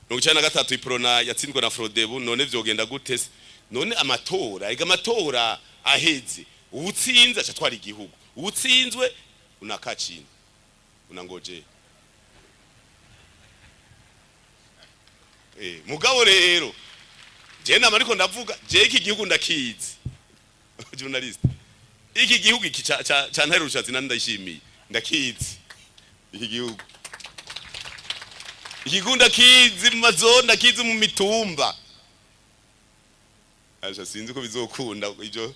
93 Uprona yatsinzwe na Frodebu. None vyogenda gute se? None amatora, ega amatora aheze, uwutsinze aca atwara igihugu, uwutsinzwe unakacina unangoje. Mugabo rero je nama ariko ndavuga, je iki gihugu ndakizi, journalist, iki gihugu iki ca Ntare Rushatsi nandi ndayishimiye, ndakizi iki gihugu. Iki gihugu ndakizi mu mazone, ndakizi mu mitumba. Aja sinzi ko bizokunda. Ibyo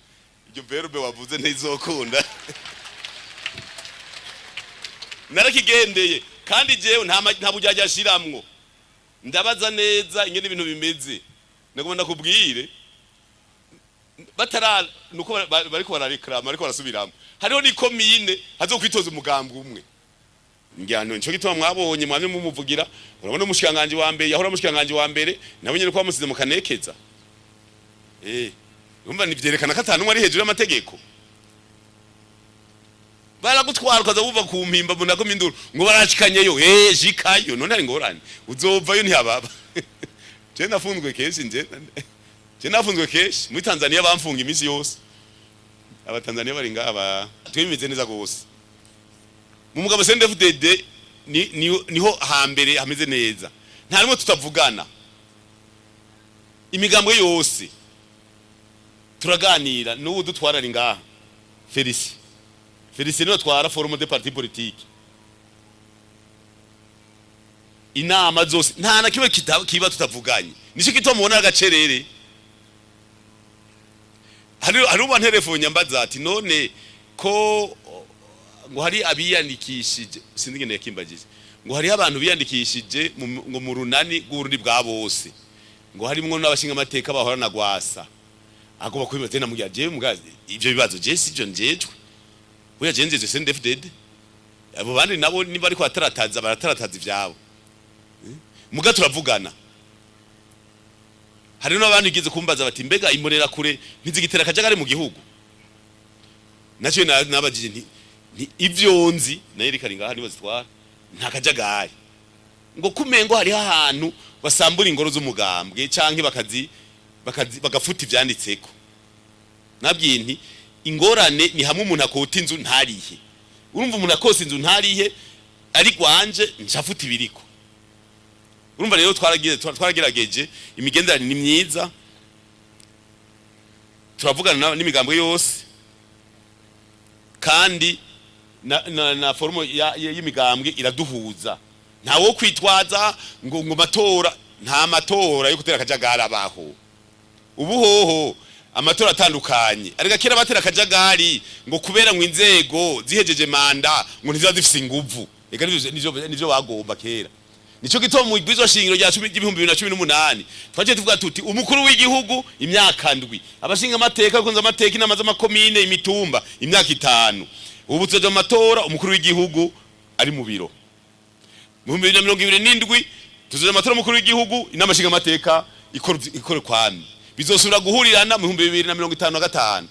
verbe wavuze ntizokunda. Narakigendeye kandi jewe nta bujyajya ashiramwo, ndabaza neza ingene ibintu bimeze. Nagomba ndakubwire batara nuko bariko barareklama, bariko barasubiramo, hariho ni komine hazokwitoza umugambi umwe. Njyano nico gituma mwabonye mwamye mumuvugira. Urabona umushikanganje wa mbere, yahora umushikanganje wa mbere, nawe nyene ko bamusize mu kanekeza. Urumva nivyerekana ko atanu ari hejuru y'amategeko. Baragutwara ukaza wuva ku mpimba munako minduru ngo barashikanyeyo. Jikayo none ari ngorane, uzovayo ntihababa. Je nafunzwe kenshi, nje je nafunzwe kenshi muri Tanzania, bamfunga iminsi yose. Abatanzania bari ngaba, twimeze neza gose mu mugabo CNDD-FDD niho hambere hameze neza, nta rimwe tutavugana. Imigambwe yose turaganira. N'ubu dutwara ari ngaha, Felicien. Felicien niwe atwara forum des partis politiques. Inama zose nta na kimwe kiba tutavuganye. Nico gituma mubona agacerere. Hari uba nterefone mbaza ati none ko ngo hari abiyandikishije, sinzi ingene yakimbagije, ngo hariho abantu biyandikishije ngo mu Runani rw'Uburundi bwa bose, ngo harimwo n'abashinga amateka bahora na Gwasa, agomba kubibaza. Namubwira jewe mugazi ivyo bibazo je sivyo njejwe. Buya je njeje CNDD-FDD, abo bandi nabo niba ariko batarataza, baratarataza ivyabo. Muga turavugana. Hari n'abandi bigeze kumbaza bati mbega imborera kure ntizigitera akajagari mu gihugu? Nacyo nabajije nti ivyo nzi nayo rikari ngaha nibo zitwara, nta kajagari. Ngo kumengo hariho ahantu basambura ingoro z'umugambwe canke bakazi bagafuta ivyanditseko. Nabwiye nti ingorane ni hamwe umuntu akota inzu ntarihe. Urumva umuntu akose inzu ntarihe, ari gwanje ncafuta ibiriko. Urumva rero twaragerageje, imigenderanire ni myiza, turavugana n'imigambwe yose, kandi na forum y'imigambwe iraduhuza. Nta wo kwitwaza ngo matora, nta matora yo gutera akajagari abaho. Ubu hoho amatora atandukanye, ariko kera batera akajagari ngo kubera ngo inzego zihejeje manda ngo ntiziba zifise inguvu. Eka nivyo bagomba kera. Nico gituma mu bwizo shingiro rya 2018 twaciye tuvuga tuti umukuru w'igihugu imyaka 7, abashinga amateka, abakunze amateka, inama z'amakomine, imitumba imyaka 5. Ubu tuzoja mu matora umukuru w'igihugu ari mu biro. Mu 2027 tuzoja mu matora umukuru w'igihugu, inama nshinga amateka ikora kwami. Bizosubira guhurirana mu 2055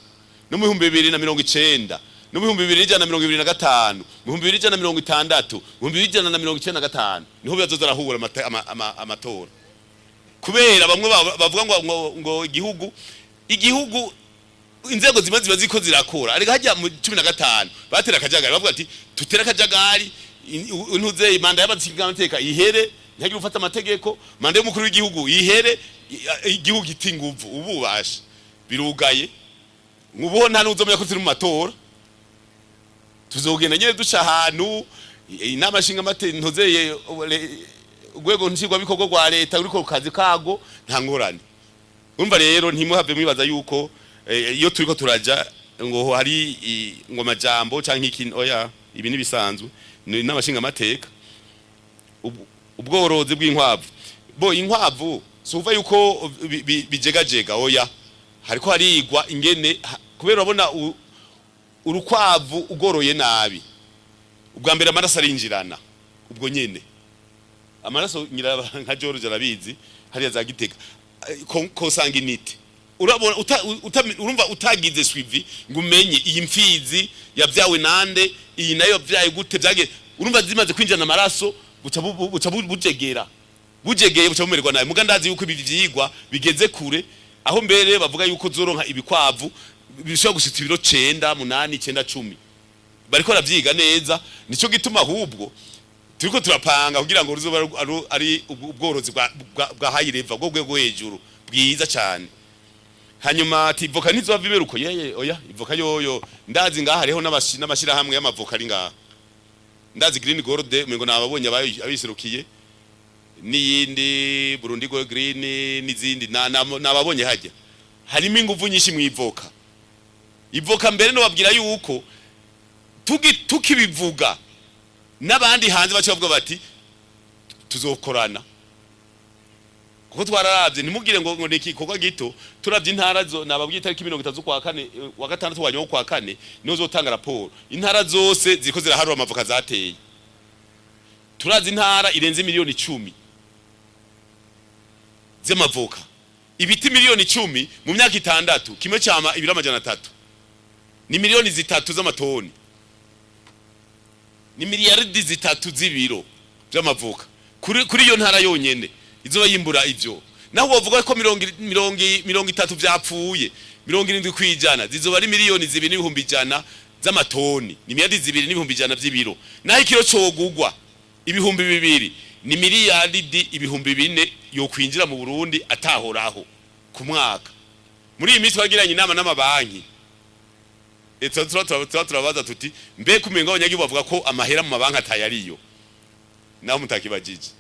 no mu 2090 no mu 2125, mu 2160, mu 2195, niho bizoza arahura amatora. Kubera bamwe bavuga ngo igihugu inzego zimwe ziba ziko zirakora, ariko hajya mu 15 batera akajagari, bavuga ati tutera akajagari, ntuze manda y'amateka ihere, ntihagire ufata amategeko, manda y'umukuru w'igihugu ihere, igihugu gita inguvu. Ububasha birugaye. Ubu nta n'uzomenya ko turi mu matora. Tuzogenda nyene duca ahantu inama nshinga amateka, ntuzeye urwego nshingwabikorwa rwa leta ruriko ku kazi kago, nta ngorane. Urumva rero ntimuhave mwibaza yuko iyo turiko turaja ngo hari ngo amajambo canke iki. Oya, ibi nibisanzwe, ni inama nshinga amateka. Ubworozi bw'inkwavu, bo inkwavu si uva yuko bijegajega. Oya, hariko harigwa ingene kubera urabona urukwavu ugoroye nabi, ubwa mbere amaraso arinjirana. Ubwo nyene amaraso ngira nka George arabizi hariya za Gitega, consanguinité. Urabona urumva utagize suivi ngo umenye iyi mfizi yavyawe nande, iyi nayo yavyaye gute, vyage, urumva zimaze kwinjirana amaraso buca bujegera. Bujegeye buca bumererwa nabi. Muga ndazi yuko ibi vyigwa bigeze kure, aho mbere bavuga yuko zoronka ibikwavu bishobora gushitsa ibiro 9, 8, 9, 10. Bariko baravyiga neza. Nico gituma ahubwo turiko turapanga kugira ngo ruzoba ari ubworozi bwa high level, bwo rwego hejuru, bwiza cyane. Hanyuma ati ivoka ntizova imeruko. Yeye, oya, ivoka yoyo ndazi ngaha hariho n'amashirahamwe y'amavoka ari ngaha. Ndazi Green Gold, umengo nababonye abiserukiye, n'iyindi Burundi Go Green n'izindi nababonye hajya. Harimo inguvu nyinshi mu ivoka. Ivoka mbere no babwira yuko tukibivuga n'abandi hanze baca bavuga bati tuzokorana, kuko twararavye. Ntimugire ngo ni igikorwa gito. Turavye intara zo nababwiye, itariki 30 z'ukwa kane, wa gatandatu wa nyuma kwa kane niho zotanga raporo. Intara zose ziriko ziraharura amavoka zateye. Turazi intara irenze 10 miliyoni z'amavoka. Ibiti 10 miliyoni mu myaka 6, kimwe cama ibiro 300, ni 3 miliyoni z'amatoni, ni 3 miliyaridi z'ibiro vy'amavoka kuri iyo ntara yonyene izoba yimbura ivyo. Naho wovuga ko 30 vyapfuye, 70% zizoba ari 2,100,000 z'amatoni, ni 2,100,000 vy'ibiro. Naho ikiro cogugwa 2000, ni 4 miliyaridi yokwinjira mu Burundi atahoraho ku mwaka. Muri iyi minsi twagiranye inama n'amabanki. Tuba turabaza tuti mbe kumenga abanyagihugu bavuga ko amahera mu mabanki atayariyo, naho mutakibajije.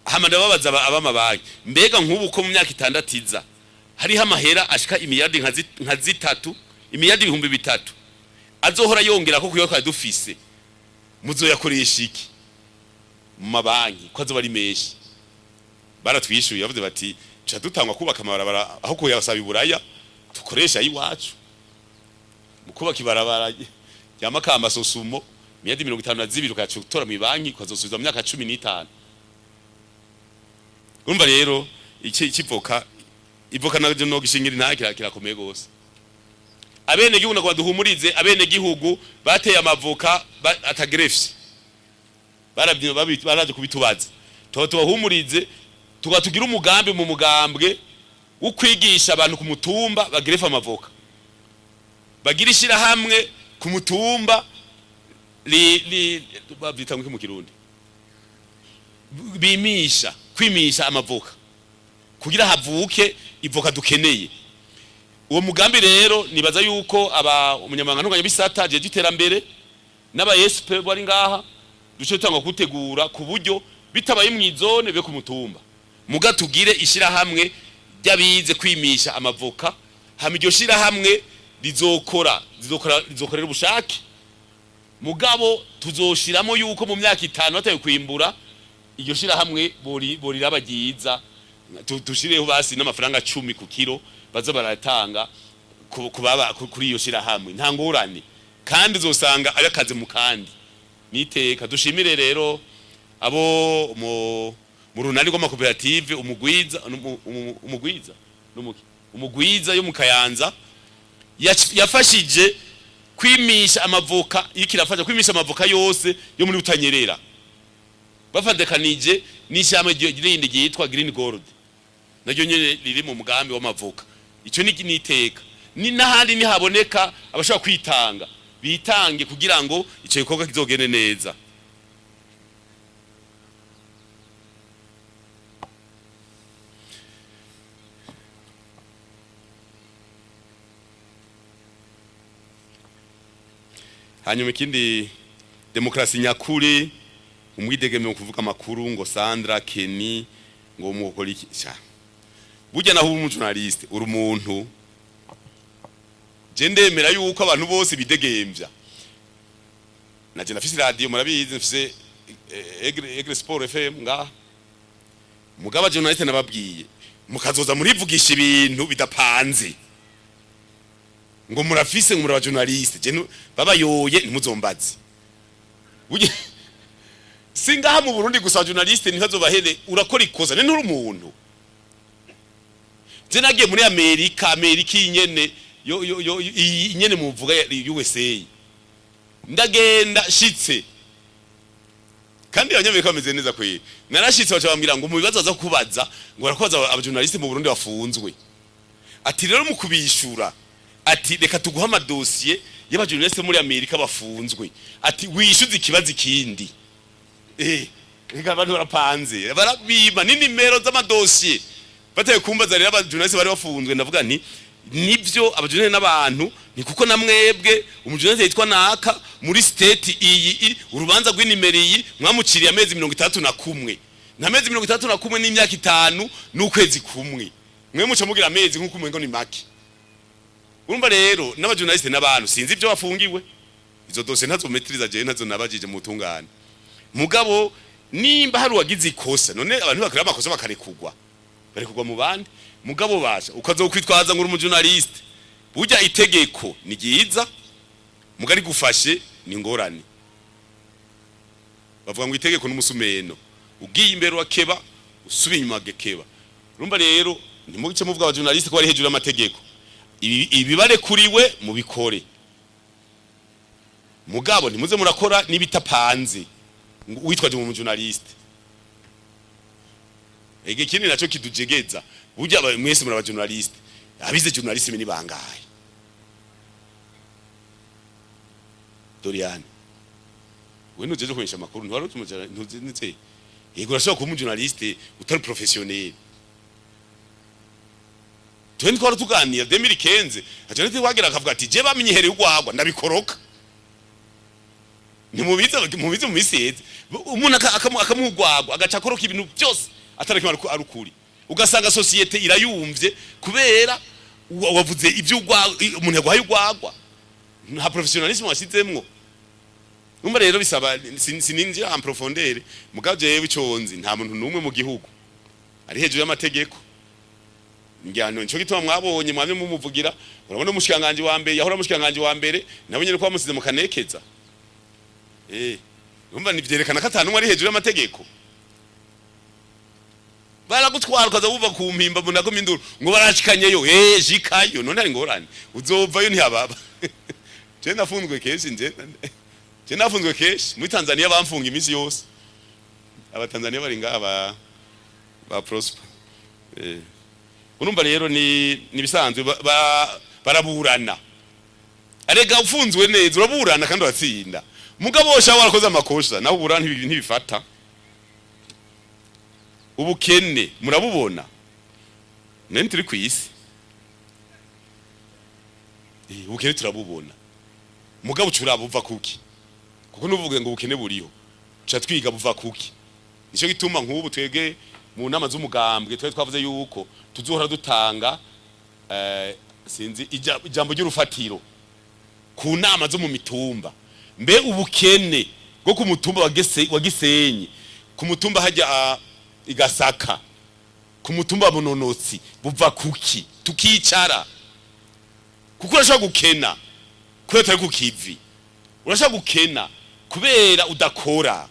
Hama ndababaza ab'amabanki, mbega nk'ubu ko mu myaka 6 iza hariho amahera ashika imiliyardi nka 3, 3 miliyardi azohora yongera ko kuyo twari dufise, muzoyakoresha iki mu mabanki ko azoba ari menshi? Baratwishuye, bavuze bati tuca dutangwa kubaka amabarabara aho kuyasaba iburaya, tukoresha ayiwacu mu kubaka ibarabara rya Makamba Sosumo, 52 miliyardi ukaca utora mu banki, ukazosubiza mu myaka 15. Urumva rero iki ikivoka, ivoka navyo no gishingira nta kirakomeye gose. Abene gihugu nagwa duhumurize abene gihugu bateye amavoka atagrefye, barabye baraje kubitubaza. Tuba tubahumurize, tuba tugira umugambi mu mugambwe wo kwigisha abantu ku mutumba bagrefa amavoka, bagira ishirahamwe ku mutumba li bavyita ngo mu Kirundi bimisha, kwimisha amavoka kugira havuke ivoka dukeneye. Uwo mugambi rero nibaza yuko aba umunyamabanga ntunganya jeje iterambere n'aba SP bari ngaha duce tutanga kutegura ku buryo bitabaye mu izone be ku mutumba, muga tugire ishirahamwe ry'abize kwimisha amavoka. Hama iryo shirahamwe rizokorera ubushake, mugabo tuzoshiramo yuko mu myaka 5 bataye kwimbura, iryo shirahamwe boriraba ryiza. Dushireho basi n'amafaranga 10 ku kiro baza baratanga kuri iyo shirahamwe, nta ngorane, kandi uzosanga ari akazi mu kandi niteka. Dushimire rero abo mu runani rw'amakoperative umugwiza umugwiza n'umuki umugwiza yo mu Kayanza yafashije kwimisha amavoka, ikirafasha kwimisha amavoka yose yo muri Butanyerera, bafatekanije n'ishyamba rindi ryitwa Green Gold, naryo nyene riri mu mugambi w'amavoka. Ico ni niteka ni n'ahandi nihaboneka abashobora kwitanga bitange kugira ngo ico gikorwa kizogende neza. Hanyuma ikindi, demokrasi nyakuri, umwidegembyo mu kuvuga amakuru, ngo Sandra Kenny ngo mukora iki? Sha, burya naho uri umujournaliste, uri umuntu. Je ndemera yuko abantu bose bidegembya. Naje ndafise radio, murabizi, mfise Aigle Sport FM ngaha. Mugaba journaliste nababwiye, mukazoza murivugisha ibintu bidapanze ngo murafise, ngo muri abajournaliste, je babayoye ntimuzombaze. Burya singaha mu Burundi gusa, journaliste ntibazobahere. Urakora ikosa ne nturi umuntu. Je nagiye muri Amerika, Amerika iyi nyene yo iyi nyene muvuga ya USA, ndagenda shitse Kandi Abanyamerika bameze neza kweri. Narashitse, baca bambwira ngo mu bibazo baza kubaza, ngo barakubaza abajournaliste mu Burundi bafunzwe. Ati rero mu kubishura, ati reka tuguha amadosiye y'abajournaliste muri Amerika bafunzwe, ati wishyuze ikibazo ikindi. Reka abantu barapanze, barabima n'inimero z'amadosiye. Bateye kumbaza rero abajournaliste bari bafunzwe, ndavuga nti nibyo, abajournaliste n'abantu, ni kuko na mwebwe umujournaliste yitwa naka muri state iyi urubanza rw'inimero iyi mwamuciriye amezi 61, na mezi 61 n'imyaka 5 n'ukwezi kumwe, mwe muca mugira amezi nk'uko umengo ni make. Urumva rero n'abajournaliste n'abantu, sinzi ibyo bafungiwe, izo dosiye ntazo maîtriza jewe, ntazo nabajije mu tungane. Mugabo nimba hari uwagize ikosa, none abantu bakora amakosa bakarekugwa, barekugwa mu bandi. Mugabo basha ukazokwitwaza ngo uri umujournaliste, burya itegeko ni ryiza, mugari gufashe ni ngorane. Bavuga ngo itegeko n'umusumeno, ugiye imbere urakeba, usubiye inyuma agakeba. Urumva rero ntimugice muvuga abajournaliste ko bari hejuru y'amategeko. Ibibarekuriwe mubikore, mugabo ntimuze murakora n'ibitapanze ngo witwaje mu journaliste. Ege ikindi naco kidujegeza, burya mwese muri abajournaliste, abize journalisme ni bangahe? Doriane, we ntujeje kumenyesha amakuru, ntiwari ntuzi? Yego, urashobora kuba umujournaliste utari professionnel. Twe twari tuganira 2015, aje wagira akavuga ati je bamenyehereye urwagwa ndabikoroka. Ntimubize, mubize mu misi iheze umuntu akamuha urwagwa agaca akoroka ibintu byose atarakimara ari ukuri, ugasanga société irayumvye kubera wavuze iby'urwagwa. Umuntu yaguhaye urwagwa, nta professionnalisme washyizemwo. Numva rero bisaba sininjira en profondeur, mugabo jewe ico nzi, nta muntu n'umwe mu gihugu ari hejuru y'amategeko. Njyano nico gituma mwabonye mwamye mumuvugira. Urabona umushikanganje wa mbere, yahora umushikanganje wa mbere, nabo nyene ko bamusize mu kanekeza. Urumva nivyerekana ko atanu ari hejuru y'amategeko. Baragutwara ukaza wuva ku mpimba munagoma induru ngo barashikanyeyo. Jikayo none ari ngorane, uzovayo ntihababa. Je nafunzwe kenshi, nje je nafunzwe kenshi muri Tanzania, bamfunga iminsi yose. Abatanzania bari ngaha ba Prosper. Urumva rero ni nibisanzwe, baraburana. Arega ufunzwe neza uraburana kandi uratsinda. Mugabo sha warakoze amakosa nawe uburana ntibifata. Ubukene murabubona, nene turi ku isi. Ubukene turabubona, mugabo ucuraba buva kuki? Kuko nuvuge ngo ubukene buriho, tuca twiga buva kuki. Nico gituma nk'ubu twege mu nama z'umugambwe twari twavuze yuko tuzohora dutanga sinzi ijambo ry'urufatiro ku nama zo mu mitumba. Mbe ubukene bwo ku mutumba wa Gisenyi, ku mutumba hajya igasaka, ku mutumba wa Munonotsi buva kuki? Tukicara, kuko urashobora gukena kubera utari ku kivi, urashobora gukena kubera udakora,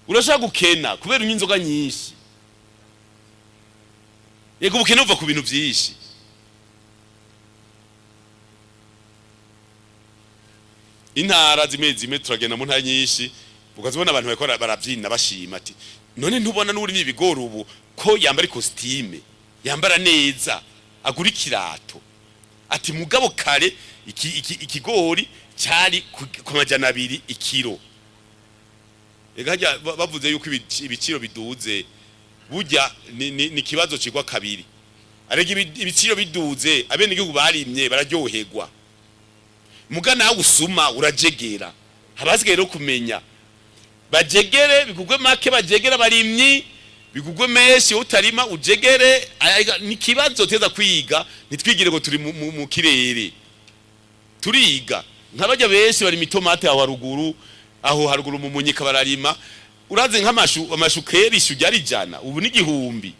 urashobora gukena kubera unywa inzoga nyinshi. Yego, ubukene buva ku bintu vyinshi. Intara zimwe zimwe turagenda mu ntara nyinshi, ukazibona abantu bariko baravyina bashima, ati none ntubona n'urimye ibigori ubu ko yambara ikositime, yambara neza, agura ikirato? Ati mugabo kare ikigori cyari ku 200 ikiro. Ega harya bavuze yuko ibiciro biduze, burya ni kibazo cigwa kabiri. Arega ibiciro biduze, abenegihugu barimye bararyoherwa, muga nawe usuma urajegera. Habasigaye rero kumenya bajegere bigugwe make, bajegere abarimyi bigugwe menshi, utarima ujegere. Ni kibazo teza kwiga, ntitwigire ngo turi mu kirere. Turiga nk'abajya benshi bari imitomate aho haruguru, aho haruguru mu Munyika bararima. Uraze nk'amashu, amashu kera ishu ryari 100, ubu ni 1000.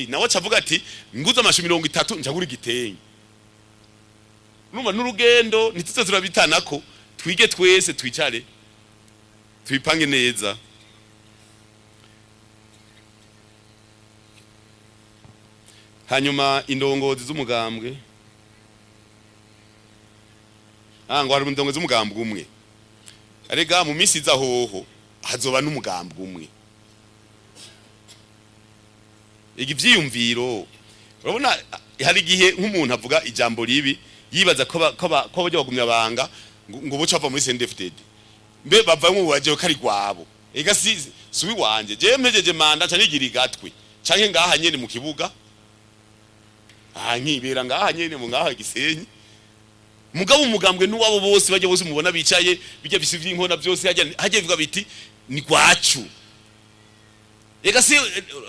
Nawe acavuga ati nguze amashu 30 njagura igitenge. Urumva n'urugendo, ntituze turabitanako, twige twese, twicare tubipange neza. Hanyuma indongozi z'umugambwe, ngo hari indongozi z'umugambwe umwe. Arega mu minsi iza hoho Hazoba n'umugambwe umwe. Ivyiyumviro, urabona hari igihe nk'umuntu avuga ijambo ribi, yibaza ko bajya bagumya banga ngo buca bava muri CNDD-FDD, mbe bavamwo baje ko ari gwabo. Ega si wanje, jewe mpejeje manda, ca nigira igatwe canke ngaha nyene mu kibuga, aha nkibera ngaha nyene mu ngaha Gisenyi. Mugabo umugambwe n'uwabo bose, bajya bose mubona bicaye bijya bisi vy'inkona byose, hajya bivuga biti ni gwacu. Ega si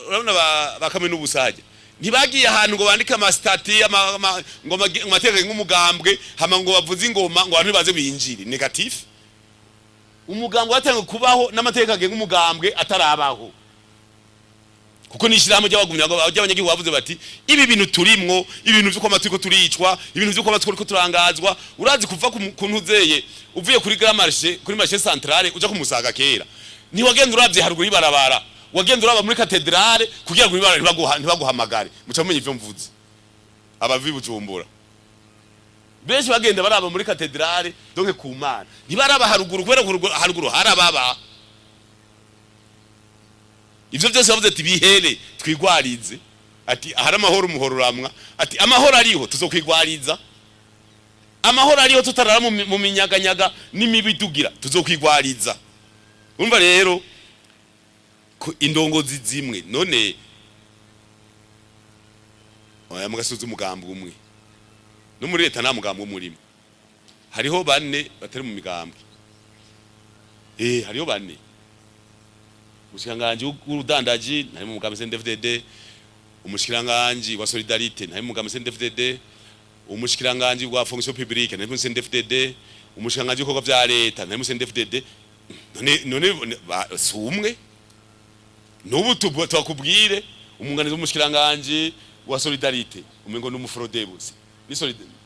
urabona bakame n'ubusaja ntibagiye ahantu ngo bandike ama statuts, ngo amategeko nk'umugambwe, hama ngo bavuze ingoma ngo abantu baze binjire. Négatif. Umugambwe watangiye kubaho n'amategeko agenga umugambwe atarabaho, kuko ni ishyirahamwe ry'abagumya ry'abanyagihugu bavuze bati: "Ibi bintu turimwo, ibintu vy'uko amatwi ko turicwa, ibintu vy'uko amatwi ko turangazwa." Urazi kuva ku ntuzeye, uvuye kuri Grand Marché, kuri marché centrale, uja kumusaga kera, ntiwagenda uravye haruguru y'ibarabara, wagenda uraba muri cathédrale kugira ngo ibarabara ntibaguhamagare. Muca mumenya ivyo mvuze. Abavi Bujumbura benshi bagenda baraba muri cathédrale, donc ku Mana, ntibaraba haruguru, kubera ko haruguru harababa. Ivyo byose bavuze ati: "Bihere twigwarize." Ati: "Ahari amahoro umuhoro uramwa." Ati: "Amahoro ariho tuzokwigwariza, amahoro ariho tutarara mu minyaganyaga n'imibidugira, tuzokwigwariza." Urumva rero ko indongozi zimwe none oya mugasuza umugambi umwe. No muri leta nta mugambi umurimo, hariho bane batari mu migambwe. Hariho bane: umushikiranganji w'ubudandaji ntari mu mugambi CNDD-FDD, umushikiranganji wa solidarité ntari mu mugambi CNDD-FDD, umushikiranganji wa fonction publique ntari mu CNDD-FDD, umushikiranganji w'ibikorwa vya leta ntari mu CNDD-FDD. None si umwe n'ubu tubakubwire umwunganizi w'umushikiranganji wa solidarité, umengo n'umu Frodebu, ni solidarité.